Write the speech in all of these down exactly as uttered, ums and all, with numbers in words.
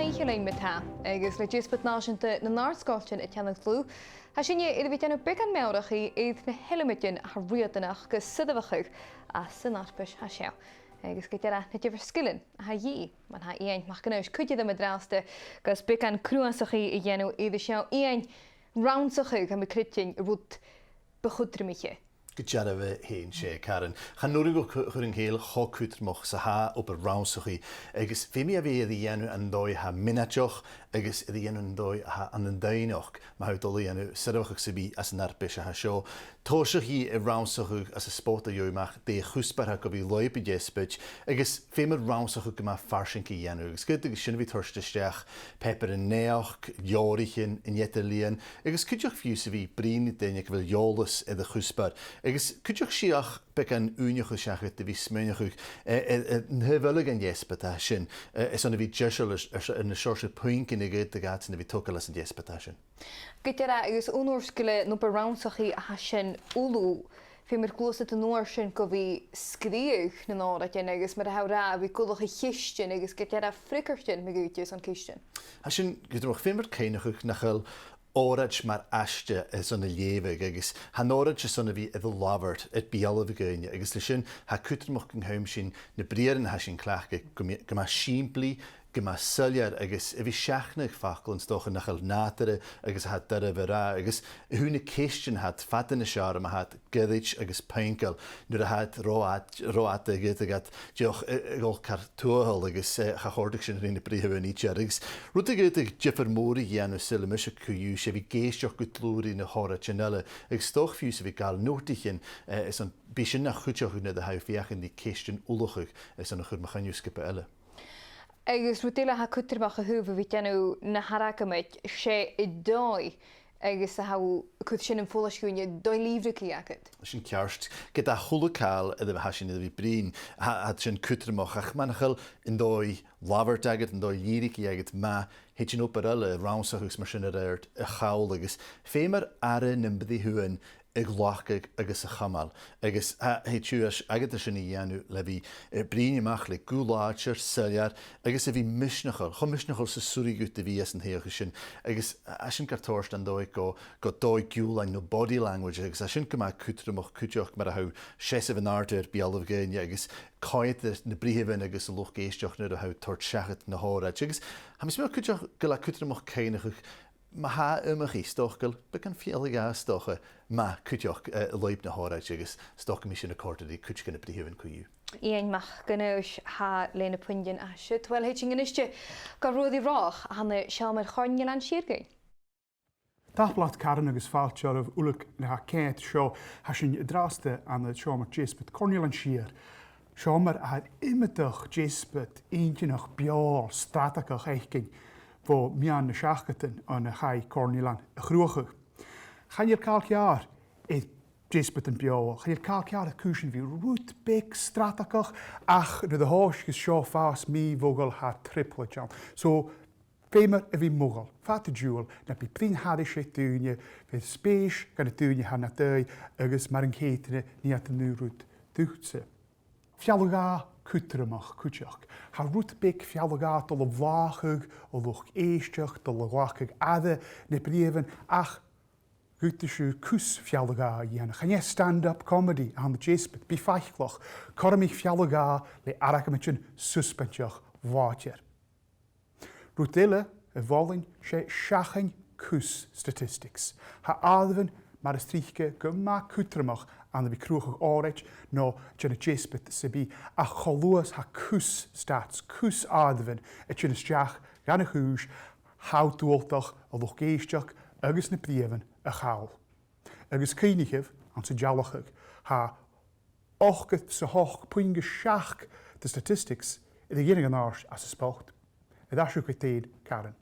Oidhche Luain ma-thà, agus le Deasbad Nàiseanta nan Àrd-sgoiltean a' teannadh dlùth, tha sinne air a bhith a' dèanamh beagan meòrachaidh air na h-eileamaidean a tha riatanach gu soirbheachadh anns an fharpais a tha seo, agus gu dearbh na diofar sgilean a tha a dhìth. Mar a tha Iain MacAonghais cuide rium an-dràsta gus beagan cnuasachaidh a dhèanamh air seo. Iain, rannsachadh, tha mi a' creidsinn, rud bu chudromaiche. Gu dearbh fhèin, 's e, Karen. Chan urrainn dhomh cu-, chur an cèill cho cudromach 's a tha obair rannsachaidh, agus feumaidh e a bhith air a dhèanamh ann an dòigh a tha mionaideach, agus air a dhèanamh ann an dòigh a tha ann an doimhneachd, ma tha thu a' dol a dhèanamh soirbheachadh sam bith anns an fharpais a tha seo. Tòisichidh tu ri rannsachadh anns an spot a gheibh thu a-mach dè a' chuspair a tha gu bhith leibh an deasbaid, agus feumaidh rannsachadh gu math farsaing a dhèanamh, agus ged a tha sin a' bhith toirt a-steach pàipearan-naidheachd, leabhraichean, an eadar-lìon, agus cuideachd fiù 's a bhith a' bruidhinn ri daoine aig a bheil eòlas air a' chuspair, agus cuideachd 's fhiach beagan ùine a chur seachad a bhith a' smaoineachadh, eh, eh, eh, an taobh eile dhen deasbad a tha sin, eh, airson a bhith deiseil air, air, air na seòrsa puingean a dh'fhaodadh iadsan a bhith a' togail às an deasbad a tha sin. Gu dearbh, agus on uair 's gu bheil an obair rannsachaidh a tha sin uile, feumar gluasad an uair sin gu bhith a' sgrìobhadh nan òraidean, agus mar a tha thu ag ràdh, a bhith a' cur cheistean agus gu dearbh freagairtean ma dh'fhaodte airson ceistean. Tha sin, gu dearbh, feumar cuimhneachadh nach eil òraid mar aiste airson a leughadh, agus tha an òraid airson a bhith air a labhairt, air beulaibh dhaoine, agus leis sin tha e cudromach gun cùm sinn na briathran a tha sinn a' cleachdadh gu mi-, gu math sìmplidh, gu math soilleir, agus a bhith a' seachnadh faclan 's dòcha nach eil nàdarra agus a tha doirbh a ràdh, agus a thaobh nan ceistean, tha iad fada nas fheàrr ma tha iad goirid agus puingeil. Nuair a tha iad ro fhad-, ro fhada, dh'fhaodadh iad dìreach, eh, a dhol car tuathail agus, eh, cha chòrdadh sin ri na britheamhan idir. Agus rud a dh'fhaodadh diofar mòr a dhèanamh, saoilidh mise, co-dhiù, 's e a bhith ag èisteachd gu dlùth ri na h-òraidean eile, agus 's dòcha fiù 's a bhith a' gabhail notaichean, eh, airson bidh sin na chuideachadh nuair a tha thu a' feuchainn ri ceistean ullachadh airson a chur mu choinneamh sgioba eile. Agus rud eile a tha cudromach a thaobh a bhith a' dèanamh na h-argamaid, 's e an dòigh agus a tha thu a' cur sin am follais dhuinne, dòigh lìbhrigeach agad. Sin ceart. Ged a h-uile càil air a bheil sinn air a bhith a' bruidhinn, tha, tha sin cudromach, ach mura h-eil an dòigh labhairt agad, an dòigh lìbhrigeach agad math, thèid an obair eile, rannsachadh 's mar sin air adhart, a chall, agus feumar aire nam britheamhan a ghlacadh agus a chumail. Agus tha, tha e tioram agad sin a dhèanamh le bhith, eh, bruidhinn a-mach le guth làidir, soilleir, agus a bhith misneachail, cho misneachail 's as urrainn dhut a bhith anns an t-suidheachadh sin. Agus tha sin gar toirt an dòigh gu, gu dòigh-giùlain no body language, agus tha sin gu math cudromach cuideachd mar a tha thu a' seasamh an-àirde air beulaibh dhaoine agus coimhead air na britheamhan agus an luchd-èisteachd nuair a tha thu a' toirt seachad na h-òraid. Agus tha mi a' smaoineachadh cuideachd gu bheil e cudromach cuimhneachadh ma tha iomchaidh, 's dòcha gu bheil beagan fealla-dhà, 's dòcha, math cuideachd, eh, leis na h-òraid agus 's dòcha gum bi sin a' còrdadh ri cuid de na britheamhan co-dhiù. Iain MacAonghais, tha leithid na puingean a tha siud. Uill, thèid sinn a-niste gu Ruairidh Roth, a tha ann an seòmar Chorn Eilean Siar againn. Tapadh leat, Karen, agus fàilte oirbh uile na tha a' coimhead seo. Tha sinn an-dràsta ann an seòmar Deasbad Chorn Eilean Siar. Seòmar a tha air iomadach deasbad inntinneach, beòthail, stradaigeach fhaicinn bho mheadhan na seachdadan on a chaidh Corn Eilean a chruthachadh. Chan eil càil ceàrr air deasbadan beòthail, chan eil càil ceàrr air cùisean a bhith rud beag stradaigeach, ach nuair a thòisicheas seo, fàs mì-mhodhail, tha trioblaid ann. So, feumar a bhith modhail, fad an t-siubhail, na bi bruidhinn thairis air daoine, bheir spèis dha na daoine a tha nad aghaidh, agus mar an ceudna, nì iad an aon rud dhutsa. Fealla-dhà cudromach cuideachd. Tha rud beag fealla-dhà a' dol a bhlàthachadh an luchd-èisteachd, a' dol a ghlacadh aire nam britheamhan, ach dh'fhaodadh sibh cus fealla-dhà a dhèanamh. Chan e stand-up comedy a th' ann an Deasbad, bi faiceallach, cothromais fealla-dhà le argamaidean susbainteach làidir. Rud eile a mholainn, 's e seachain cus statistics. Tha àireamhan mar as trice gu math cudromach ann a bhith a' cruthachadh òraid no a' dèanamh deasbad sam bith, ach cho luath 's a tha cus stats, cus àireamhan a' tighinn a-steach dhan a' chùis, tha e dualtach an luchd-èisteachd agus na britheamhan a chall. Agus cuimhnichibh, anns an dealachadh, tha ochdad 's a h-ochd puing a seachd de statistics air a dhèanamh an-àirde anns an spot. Air ais thugad fhèin, Karen.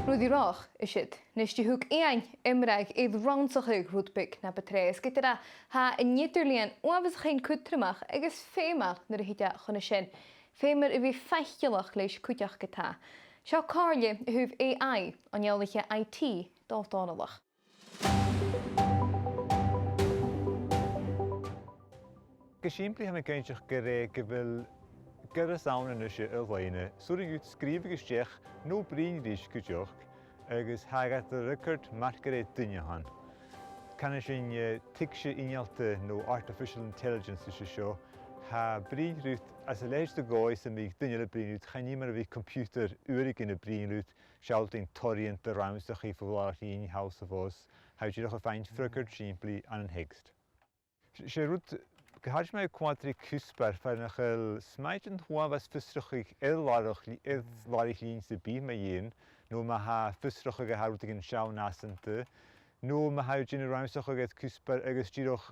Ruairidh Roth, is iad. Nis, thug Iain iomradh air rannsachadh rud beag na bu tràithe, is gu dearbh, tha an eadar-lìon uabhasach fhèin cudromach agus feumail nuair a thig e chun a sin. Feumar a bhith faiceallach leis cuideachd ge-tà. Seo comhairle a thaobh A I on eòlaiche I T, Dòmhnall Dòmhnallach. Gu sìmplidh, tha mi cinnteach gur e gu bheil goireas ann a-nis air loidhne, 's urrainn dhut sgrìobhadh a-steach no bruidhinn ris cuideachd, agus tha e gad fhreagairt mar gur e duine a th' ann. Canaidh sinn, eh, tuigse innealta no artificial intelligence ris a seo. Tha bruidhinn riut às a leithid de dhòigh 's am biodh duine eile a' bruidhinn riut, chan e mar a bhiodh computer uaireigin a' bruidhinn riut, sealltainn toraidhean do rannsachaidh fo làrach-lìn thall 's a-bhos. Tha thu dìreach a' faighinn freagairt sìmplidh ann an teacstas. 'S e rud gu h-àraidh mu choinneamh ri cuspair, far nach eil smèid an t-uabhas fiosrachadh air làrach-lì-, air làrach-lìn sam bith mu dheidhinn, no ma tha fiosrachadh a tha rudeigin seann-fhasanta, no ma tha thu a' dèanamh rannsachadh air cuspair agus dìreach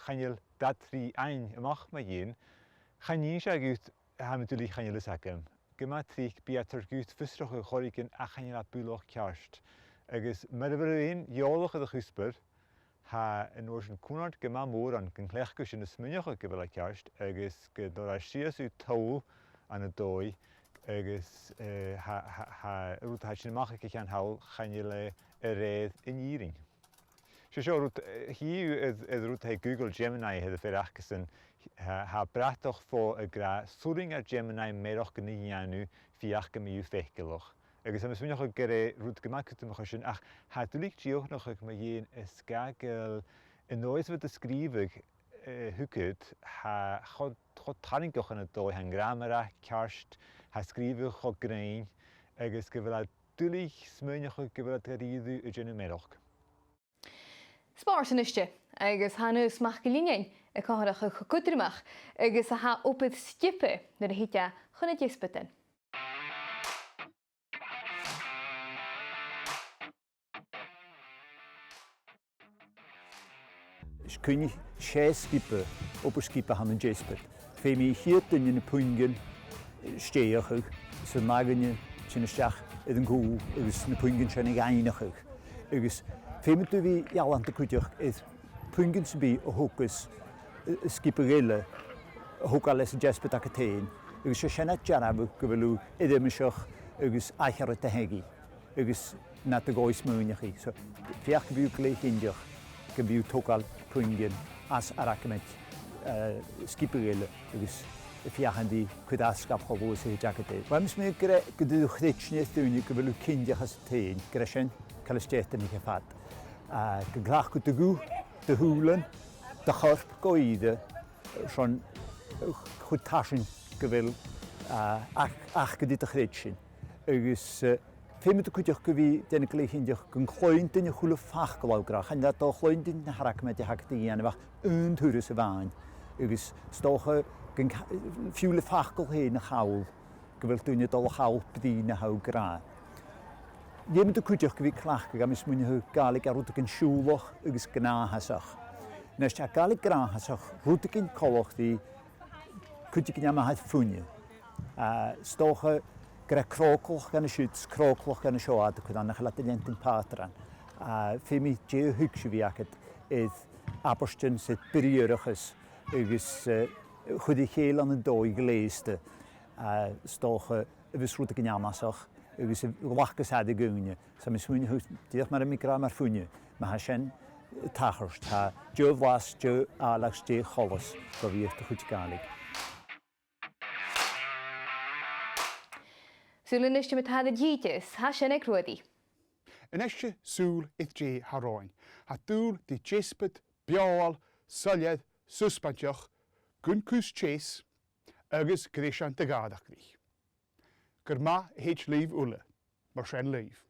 chan eil dad trì ain a-mach mu dheidhinn, chan innis e dhut, tha mi duilich, chan eil fhios agam. Gu math tric bidh e a' toirt dhut fiosrachadh air choreigin ach chan eil e buileach ceart. Agus mura bheil thu fhèin eòlach air a' chuspair, tha an uair sin cunnart gu math mòr ann gun cleachd thu sin a smaoineachadh gu bheil e ceart, agus gun toir e sìos thu toll ann an dòigh, agus, eh, tha, tha, tha, rud a tha sin a-mach aig a' cheann thall, chan eil e a rèir an fhìrinn. 'S e seo rud, eh, chì thu air, air rud a tha Google Gemini air a' fhear acasan, tha, tha bratach fo ag ràdh, 's urrainn do Gemini mearachdan a dhèanamh feuch gum bi thu faiceallach. Agus tha mi a' smaoineachadh gur e rud gu math cudromach a tha sin, ach tha e duilich dìochuimhneachadh mu dheidhinn is gu bheil an dòigh 's a bhios tu a' sgrìobhadh, eh, thugad, tha e cho, cho tarraingeach ann an dòigh, tha an gràmar aige ceart, tha e a' sgrìobhadh cho grinn, agus gu bheil e duilich smaoineachadh gu bheil iad gu dearbh a' dèanamh mearachd. Spòrs a-niste, agus tha Aonghas MacIllEathain a' comharrachadh cho cudromach agus a tha obair sgioba nuair a thig e chun na deasbadan. Is cuimhnich, 's e sgioba, obair sgioba a th' ann an deasbad. Feumaidh a' chiad duine na puingean, eh, stèidheachadh, 's an ath dhuine a' tighinn a-steach air an cùl agus na puingean sin a dh'fhaighneachadh. Agus feumaidh tu a bhith ealanta cuideachd air puingean sam bith a thogas, eh, sgioba eile a thogail leis an deasbad agad fhèin. Agus 's e sin a' dearbhadh gu bheil thu air aimsireachd agus aithghearr a thogail. Agus na do dhòigh smaoineachaidh. So, feuch gum bi thu glè chinnteach gum bi thu a' togail puingean às argamaid, eh, sgioba eile agus a' feuchainn ri cuid às gabhail cho luath 's a thèid agad e. Bha mi a' smaoineachadh gur e, gun tèid do chreidsinn air daoine gu bheil thu cinnteach às an t-fhèin, gur e sin càil as dèidh a bhith a' faighinn. Eh, gun cleachd thu do ghuth, do shùilean, do chorp gu ìre, son, eh, a chur tarsainn gu bheil, eh, ach, ach gu tèid do chreidsinn. Agus, eh, feumaidh tu cuideachd a bhith a' dèanamh glè chinnteach gun cluinn duine a h-uile facal a tha thu ag ràdh. Chan eil e a' dol a chluinn duine na h-argamaid a th' agad a dhèanamh ach aon turas a-mhàin. Agus 's dòcha gun ca-, fiù 's le facal fhèin a chall, gu bheil duine a' dol a chall brìgh na tha thu ag ràdh. Feumaidh tu cuideachd a bhith a' cleachdadh, tha mi a' smaoineachadh, Gàidhlig a rud gu siùbhlach agus gnàthasach. A-nis, tha Gàidhlig gnàthasach rudeigin coltach ri cuideigin a tha a-mach air fuine. Eh, 's dòcha gur e cròglach dhen an siud, 's cròglach dhen an seo a tha iad a' cur ann, nach eil iad a' leantainn pàtran. Eh, feumaidh deagh thuigse a bhith agad air abairtean 's air briathrachas agus, eh, a chur ri chèile ann an dòigh ghleusta. Eh, 's dòcha a bhios rudeigin annasach agus a ghlacas aire dhaoine. 'S tha mi a' smaoineachadh, dìreach mar a tha mi ag ràdh mar fuine, ma tha sin a' tachairt, tha deagh bhlas, deagh àileachd, deagh choltas gu bhith air do chuid Gàidhlig. Sùil a-niste mu thar an t-sìde, tha sin aig Ruairidh. A-niste sùil air dè tha romhainn. Tha dùil ri deasbad, beòthail, soilleir, susbainteach, gun cus teas agus greisean de dh'fhaireachdainn. Gur math a thèid leibh uile, mar sin leibh.